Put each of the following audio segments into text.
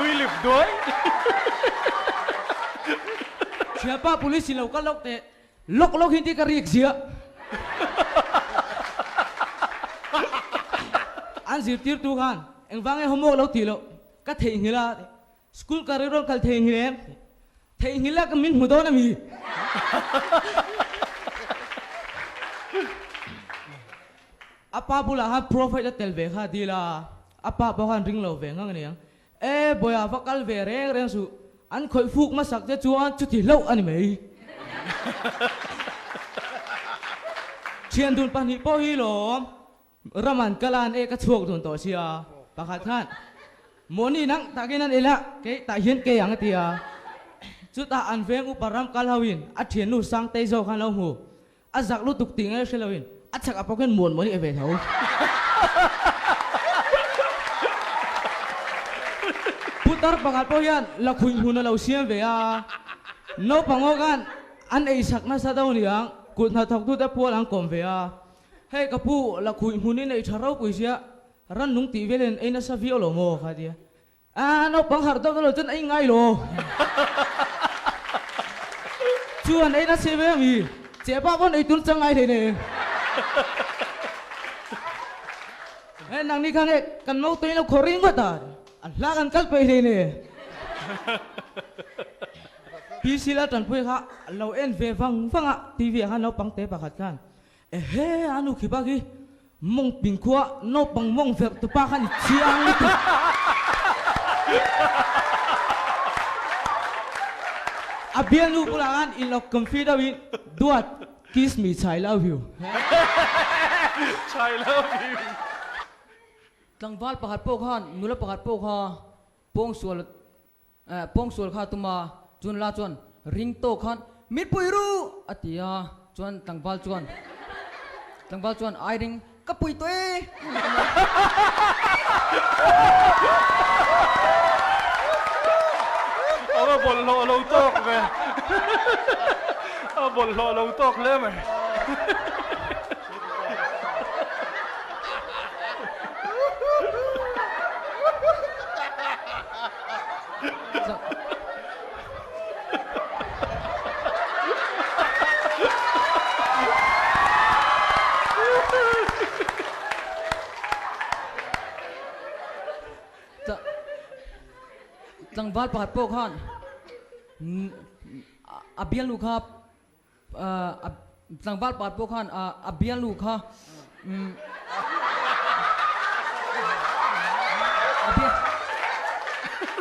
Nui lip duai. Thianpa police in lo kal lawk teh. Lawk lawk hin tih ka rik ziah. An zirtirtu khan engvang nge homework lo tih loh ka theihnghilh a, school ka rilru an kal theihnghilh em? Theihnghilh a ka min hmu dawn a mi? A pa bulah khan prophet a tel ve kha a dil a, a pa pawh khan ring lo ve ngang a niang. E Bawiha va kal ve reng reng suh, an khawih fuk hmasak che chuan chuti hlauh a ni mai. Thian dun pahnih pawh hi lawm, ram an kal a an ek a chhuak dun tawh sia, pakhat khan Mawni nang takin an el a, kei tah hian kei ang a ti a. Chutah an veng upa ram kal ho in a thiannu Sangtei zawk khan lo hmu, A zak lutuk tih ngai hre loin a chhak ah pawh khian muan muan hi e ve tho. Putar pakhat pawh hian lakhuih hmun a lo siam ve a, naupang ho khan an ei chak nasa deuh niang kut hnathawktute pual an kawm ve a, hei ka pu lakhuih hmun hi nei tha ropui sia rannung tih velin ei nasa viau lo maw kha tia. A naupang harh deuh lo chuan ei ngai lo. Chuan ei nasa ve ami? Che pa pawn ei tur chang ngai hlei nei. He nang ni kha nge kan naute in lo khawr ringawt a, a hla kan kal peih hlei nei. PC la tanpui kha a lo en ve vang vang a, TV ah khan naupang te pakhat khan Ehe a nu khi bak hi mawng ping khua naupang mawng verh tu pa khan i chiang lutuk. A bialnu bulah khan in lo confi deuh in Duat kiss me chai love you. Chai love you. Tlangval pakhat pawh khan nula pakhat pawh kha pawngsual Pawngsual kha tuma chuan la chuan ring tawk khan min pui ru a ti a, chuan tlangval chuan tlangval chuan ai ring ka pui tawh e. A va bawlhhlawh lo tawk ve. A bawlhhlawh lo tawk hle mai. Tlangval pakhat pawh khan a bialnu kha Tlangval pa pawh khan a bialnu kha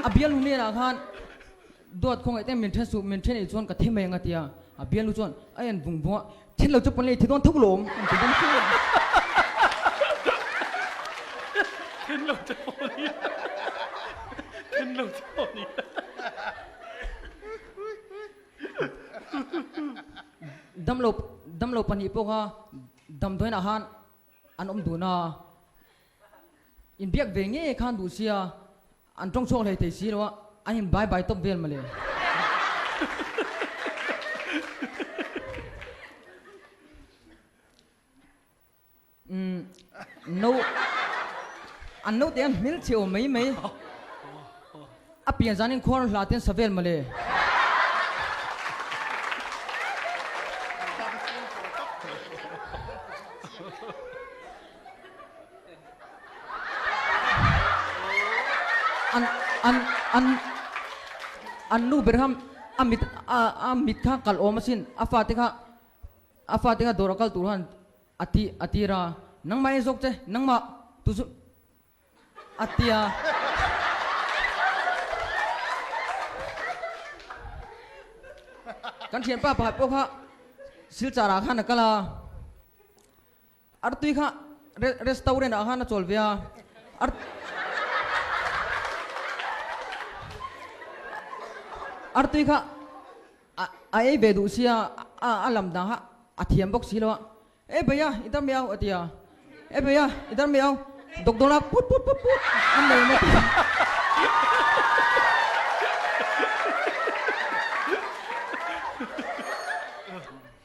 a bialnu hnenah khan dawt khawngaih te min then suh min then ih chuan ka thi mai ang a ti a, a bialnu chuan a en vung vung a, then lo chu pawn lei thi dawn tho lawm an ti dawn tho. Then lo chu pawn i then lo chu pawn i. Damlo damlo pahnih pawh kha damdawiinah khan an awm dun a, inbiak ve ngei khan duh sia an tawng chhuak hlei thei si lo a, an in bai bai tawp vel mawle. Umm no an naute an hmel chhe awm mai mai a pian zanin khuar hla te an sa vel mawle. An an an an nu ber kha a mit a a mit kha kalh awm asin a fate kha a fate kha dawr a kal tur khan A ti a tir a, Nangmah en zawk che, nangmah tu chu a ti a. Kan thianpa pakhat pawh kha Silchar ah khan a kal a, artui kha restaurant ah khan a chawl ve a, artui kha A ei ve duh sia, a lam dang kha a thiam bawk si lo a, E Beia, i dar mai au a ti a, E Beia, i dar mai au, doctor a put put put put an nei maw ti a.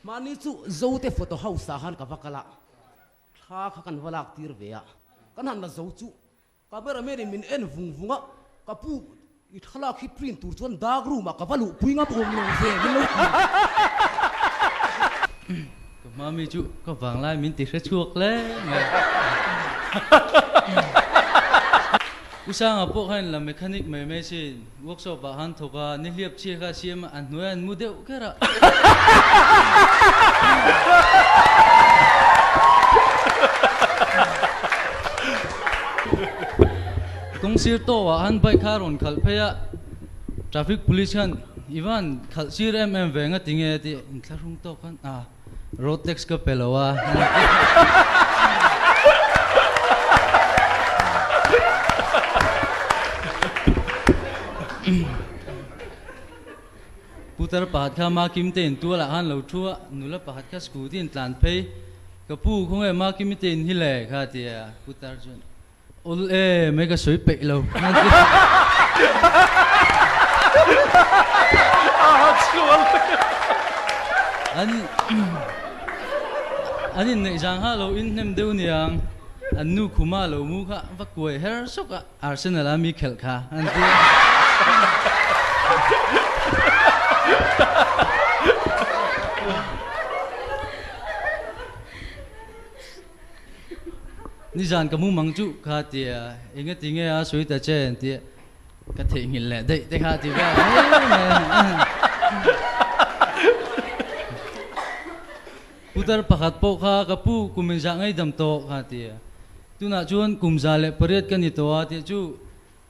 Mahni chu Zote photo house ah khan ka va kal a, thla kha kan va lak tir ve a, kan han la zo chu Cameraman in min en vung vung a, ka pu I thlalak hi print tur chuan dark room ah ka va luhpui ngam awm lo ve min lo ti. Ka hma mi chu ka vanglai min ti hre chhuak hle mai. U Sanga pawh khan la mechanic mai mai sin workshop ah khan thawk a, nihliap chhia kha siam a, a hnuai an mu deuh kher a. Kawngsir tawhah han bike kha a rawn khalh phei a, traffic police khan i van khalh sir em em ve nga ti nge tih inthlahrung tawk khan a road tax ka pe lo a. Putar pakhat kha Makim te in tualah khan lo thu a, nula pakhat kha scooty in tlan phei, Ka pu khawnge Makimi te in hi le kha ti a, putar chuan Awl e mai ka sawi peih lo an an inneih zang kha lo inhnem deuh niang, an nu khuma lo mu kha va kuai her sawk a. Arsenal a mi khelh kha an ti. Nizan ka mumang chu kha tia enga ti nge a sawi ta che an tia ka theihnghilh leh daih te kha ti vel Putar pakhat pawh kha ka pu kum inzah ngaidam tawh kha tia Tunah chuan kum 108 ka ni tawh a tih chu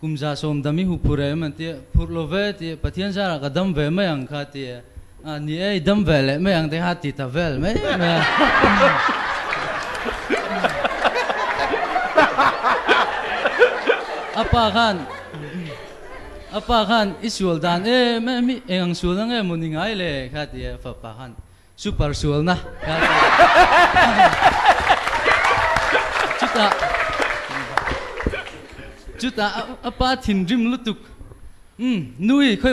kum 110 dam i hu phur em an ti a, phurh lo ve tih Pathian zarah ka dam ve mai ang kha ti a, a ni e i dam ve leh mai ang te kha ti ta vel mai mai a. A pa khan a pa khan i sual dan em em hi eng ang sual na nge maw ni ngai le kha ti a, fapa khan Super sualna chutah chutah a pa thinrim lutuk umm nui khawi maw.